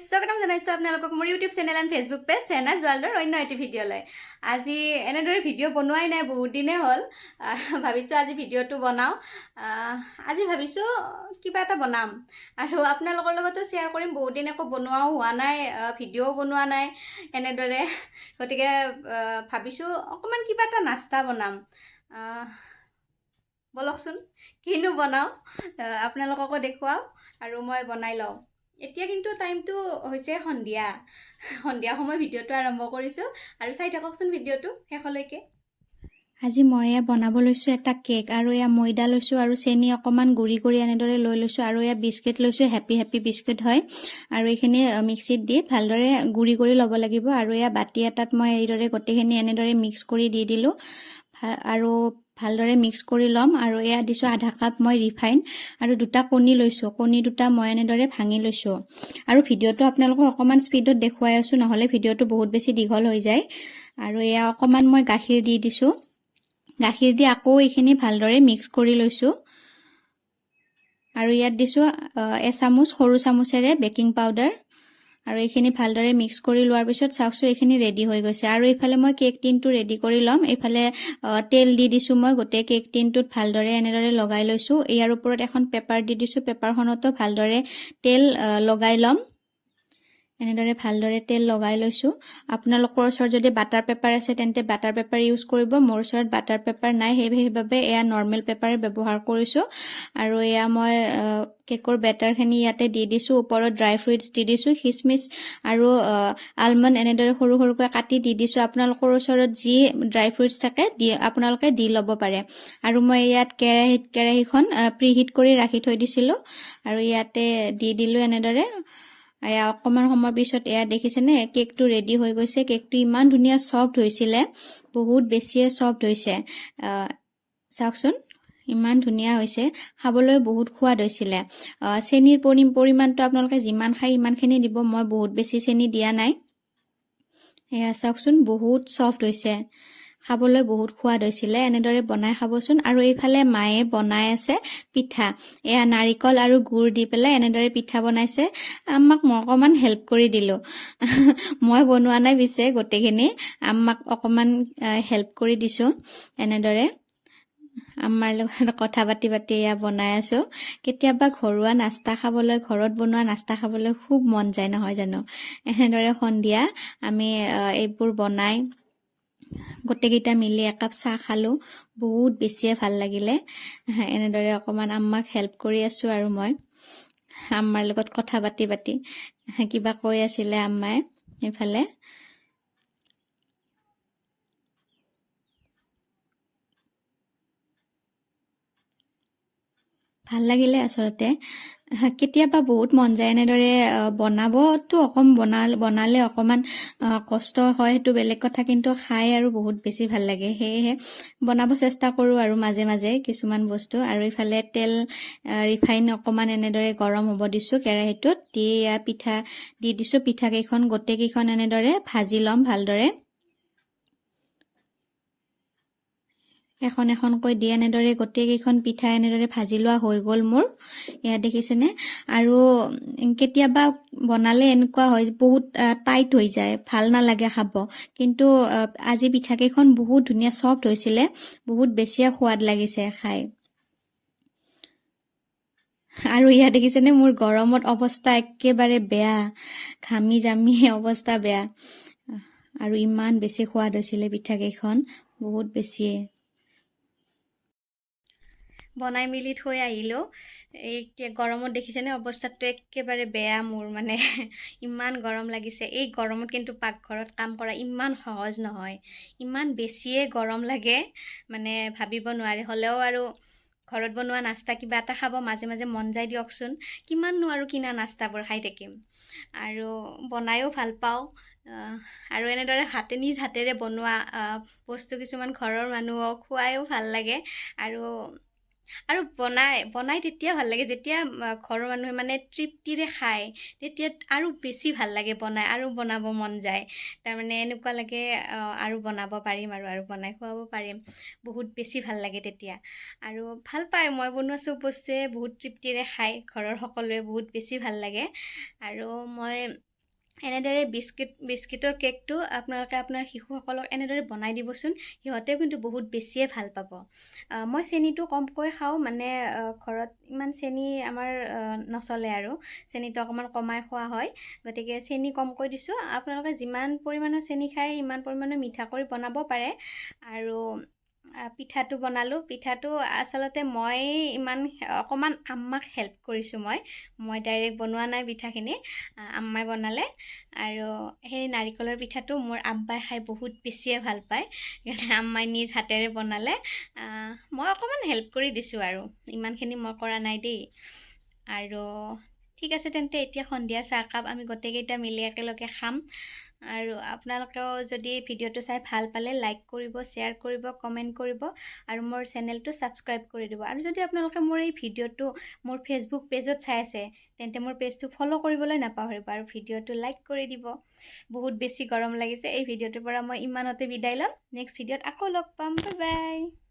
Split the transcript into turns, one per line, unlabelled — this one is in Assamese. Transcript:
স্বাগতম জনাইছোঁ আপোনালোকক মোৰ YouTube channel and Facebook page Shehnaz ৱৰ্ল্ডৰ অন্য এটি ভিডিঅ'লৈ। আজি এনেদৰে ভিডিঅ' বনোৱাই নাই, বহুত দিনেই হ'ল। ভাবিছোঁ আজি ভিডিঅ'টো বনাওঁ। আজি ভাবিছোঁ কিবা এটা বনাম আৰু আপোনালোকৰ লগতো শ্বেয়াৰ কৰিম। বহুত দিন একো বনোৱাও হোৱা নাই, ভিডিঅ'ও বনোৱা নাই এনেদৰে। গতিকে ভাবিছোঁ অকণমান কিবা এটা নাস্তা বনাম। ব'লকচোন, কিনো বনাওঁ আপোনালোককো দেখুৱাওঁ আৰু মই বনাই লওঁ। এতিয়া কিন্তু টাইমটো হৈছে সন্ধিয়া, সন্ধিয়া সময় ভিডিঅ'টো আৰম্ভ কৰিছোঁ আৰু চাই থাককচোন ভিডিঅ'টো শেষলৈকে।
আজি মই এয়া বনাব লৈছোঁ এটা কেক আৰু এয়া ময়দা লৈছোঁ আৰু চেনি অকণমান গুড়ি কৰি এনেদৰে লৈ লৈছোঁ আৰু এয়া বিস্কুট লৈছোঁ, হেপী হেপী বিস্কুট হয়। আৰু এইখিনি মিক্সিত দি ভালদৰে গুড়ি কৰি ল'ব লাগিব। আৰু এয়া বাতি এটাত মই এইদৰে গোটেইখিনি এনেদৰে মিক্স কৰি দি দিলোঁ আৰু ভালদৰে মিক্স কৰি ল'ম। আৰু এয়া দিছোঁ আধা কাপ মই ৰিফাইন আৰু দুটা কণী লৈছোঁ, কণী দুটা মই এনেদৰে ভাঙি লৈছোঁ। আৰু ভিডিঅ'টো আপোনালোকক অকণমান স্পীডত দেখুৱাই আছোঁ, নহ'লে ভিডিঅ'টো বহুত বেছি দীঘল হৈ যায়। আৰু এয়া অকণমান মই গাখীৰ দি দিছোঁ, গাখীৰ দি আকৌ এইখিনি ভালদৰে মিক্স কৰি লৈছোঁ। আৰু ইয়াত দিছোঁ এচামুচ সৰু চামুচেৰে বেকিং পাউডাৰ। আৰু এইখিনি ভালদৰে মিক্স কৰি লোৱাৰ পিছত চাওকচোন এইখিনি ৰেডি হৈ গৈছে। আৰু এইফালে মই কেক টিনটো ৰেডি কৰি ল'ম। এইফালে তেল দি দিছোঁ মই, গোটেই কেক টিনটোত ভালদৰে এনেদৰে লগাই লৈছোঁ। ইয়াৰ ওপৰত এখন পেপাৰ দি দিছোঁ, পেপাৰখনতো ভালদৰে তেল লগাই ল'ম। এনেদৰে ভালদৰে তেল লগাই লৈছোঁ। আপোনালোকৰ ওচৰত যদি বাটাৰ পেপাৰ আছে তেন্তে বাটাৰ পেপাৰ ইউজ কৰিব। মোৰ ওচৰত বাটাৰ পেপাৰ নাই, সেইবাবে এয়া নৰ্মেল পেপাৰে ব্যৱহাৰ কৰিছোঁ। আৰু এয়া মই কেকৰ বেটাৰখিনি ইয়াতে দি দিছোঁ, ওপৰত ড্ৰাই ফ্ৰুইটছ দি দিছোঁ, খিচমিচ আৰু আলমণ্ড এনেদৰে সৰু সৰুকৈ কাটি দি দিছোঁ। আপোনালোকৰ ওচৰত যি ড্ৰাই ফ্ৰুইটছ থাকে দি আপোনালোকে দি ল'ব পাৰে। আৰু মই ইয়াত কেৰাহীখন প্ৰিহিট কৰি ৰাখি থৈ দিছিলোঁ আৰু ইয়াতে দি দিলোঁ এনেদৰে। এয়া অকণমান সময়ৰ পিছত এয়া দেখিছেনে কেকটো ৰেডি হৈ গৈছে। কেকটো ইমান ধুনীয়া চফ্ট হৈছিলে, বহুত বেছিয়ে চফ্ট হৈছে। চাওকচোন ইমান ধুনীয়া হৈছে, খাবলৈ বহুত সোৱাদ হৈছিলে। চেনিৰ পৰিমাণটো আপোনালোকে যিমান খায় সিমানখিনি দিব, মই বহুত বেছি চেনি দিয়া নাই। এয়া চাওকচোন বহুত চফ্ট হৈছে, খাবলৈ বহুত সোৱাদ হৈছিলে। এনেদৰে বনাই খাবচোন। আৰু এইফালে মায়ে বনাই আছে পিঠা, এয়া নাৰিকল আৰু গুড় দি পেলাই এনেদৰে পিঠা বনাইছে। আম্মাক মই অকণমান হেল্প কৰি দিলোঁ, মই বনোৱা নাই পিছে গোটেইখিনি, আম্মাক অকণমান হেল্প কৰি দিছোঁ। এনেদৰে আম্মাৰ লগত কথা পাতি পাতি এয়া বনাই আছোঁ। কেতিয়াবা ঘৰুৱা নাস্তা খাবলৈ, ঘৰত বনোৱা নাস্তা খাবলৈ খুব মন যায় নহয় জানো? এনেদৰে সন্ধিয়া আমি এইবোৰ বনাই গোটেইকেইটা মিলি একাপ চাহ খালোঁ, বহুত বেছিয়ে ভাল লাগিলে। এনেদৰে অকণমান আম্মাক হেল্প কৰি আছোঁ আৰু মই আম্মাৰ লগত কথা পাতি পাতি কিবা কৈ আছিলে আম্মাই এইফালে। ভাল লাগিলে আচলতে। কেতিয়াবা বহুত মন যায় এনেদৰে বনাবতো, অকণ বনালে অকণমান কষ্ট হয় সেইটো বেলেগ কথা, কিন্তু খাই আৰু বহুত বেছি ভাল লাগে। সেয়েহে বনাব চেষ্টা কৰোঁ আৰু মাজে মাজে কিছুমান বস্তু। আৰু ইফালে তেল ৰিফাইন অকণমান এনেদৰে গৰম হ'ব দিছোঁ কেৰাহীটোত, দি এয়া পিঠা দি দিছোঁ। পিঠাকেইখন গোটেইকেইখন এনেদৰে ভাজি ল'ম ভালদৰে, এখন এখনকৈ দি এনেদৰে গোটেইকেইখন পিঠা এনেদৰে ভাজি লোৱা হৈ গ'ল মোৰ। এয়া দেখিছেনে? আৰু কেতিয়াবা বনালে এনেকুৱা হয় বহুত টাইট হৈ যায়, ভাল নালাগে খাব, কিন্তু আজি পিঠাকেইখন বহুত ধুনীয়া চফ্ট হৈছিলে, বহুত বেছিয়ে সোৱাদ লাগিছে খাই। আৰু এয়া দেখিছেনে মোৰ গৰমত অৱস্থা একেবাৰে বেয়া, ঘামি জামি অৱস্থা বেয়া। আৰু ইমান বেছি সোৱাদ হৈছিলে পিঠাকেইখন, বহুত বেছিয়ে।
বনাই মেলি থৈ আহিলোঁ। এই গৰমত দেখিছেনে অৱস্থাটো একেবাৰে বেয়া মোৰ, মানে ইমান গৰম লাগিছে। এই গৰমত কিন্তু পাকঘৰত কাম কৰা ইমান সহজ নহয়, ইমান বেছিয়ে গৰম লাগে, মানে ভাবিব নোৱাৰি। হ'লেও আৰু ঘৰত বনোৱা নাস্তা কিবা এটা খাব মাজে মাজে মন যায় দিয়কচোন, কিমাননো আৰু কিনা নাস্তাবোৰ খাই থাকিম। আৰু বনায়ো ভাল পাওঁ, আৰু এনেদৰে নিজ হাতেৰে বনোৱা বস্তু কিছুমান ঘৰৰ মানুহক খুৱায়ো ভাল লাগে। আৰু আৰু বনাই বনাই তেতিয়া ভাল লাগে যেতিয়া ঘৰৰ মানুহে মানে তৃপ্তিৰে খায়, তেতিয়া আৰু বেছি ভাল লাগে বনাই, আৰু বনাব মন যায়। তাৰমানে এনেকুৱা লাগে আৰু বনাব পাৰিম, আৰু আৰু বনাই খুৱাব পাৰিম। বহুত বেছি ভাল লাগে তেতিয়া। আৰু ভাল পায়, মই বনোৱা চব বস্তুৱে বহুত তৃপ্তিৰে খায় ঘৰৰ সকলোৱে, বহুত বেছি ভাল লাগে। আৰু মই এনেদৰে বিস্কিটৰ কেকটো আপোনালোকে আপোনাৰ শিশুসকলক এনেদৰে বনাই দিবচোন, সিহঁতেও কিন্তু বহুত বেছিয়ে ভাল পাব। মই চেনিটো কমকৈ খাওঁ, মানে ঘৰত ইমান চেনি আমাৰ নচলে আৰু চেনিটো অকণমান কমাই খোৱা হয়, গতিকে চেনি কমকৈ দিছোঁ। আপোনালোকে যিমান পৰিমাণৰ চেনি খায় সিমান পৰিমাণৰ মিঠা কৰি বনাব পাৰে। আৰু পিঠাটো বনালোঁ। পিঠাটো আচলতে মই ইমান অকণমান আম্মাক হেল্প কৰিছোঁ, মই মই ডাইৰেক্ট বনোৱা নাই পিঠাখিনি, আম্মাই বনালে। আৰু সেই নাৰিকলৰ পিঠাটো মোৰ আব্বাই খাই বহুত বেছিয়ে ভাল পায়, সেইকাৰণে আম্মাই নিজ হাতেৰে বনালে। মই অকণমান হেল্প কৰি দিছোঁ আৰু ইমানখিনি মই কৰা নাই দেই। আৰু ঠিক আছে তেন্তে, এতিয়া সন্ধিয়া চাহকাপ আমি গোটেইকেইটা মিলি একেলগে খাম। আৰু আপোনালোকেও যদি ভিডিঅ'টো চাই ভাল পালে লাইক কৰিব, শ্বেয়াৰ কৰিব, কমেণ্ট কৰিব আৰু মোৰ চেনেলটো ছাবস্ক্ৰাইব কৰি দিব। আৰু যদি আপোনালোকে মোৰ এই ভিডিঅ'টো মোৰ ফেচবুক পেজত চাই আছে, তেন্তে মোৰ পেজটো ফ'ল' কৰিবলৈ নাপাহৰিব আৰু ভিডিঅ'টো লাইক কৰি দিব। বহুত বেছি গৰম লাগিছে। এই ভিডিঅ'টোৰ পৰা মই ইমানতে বিদায় ল'ম। নেক্সট ভিডিঅ'ত আকৌ লগ পাম। Bye bye.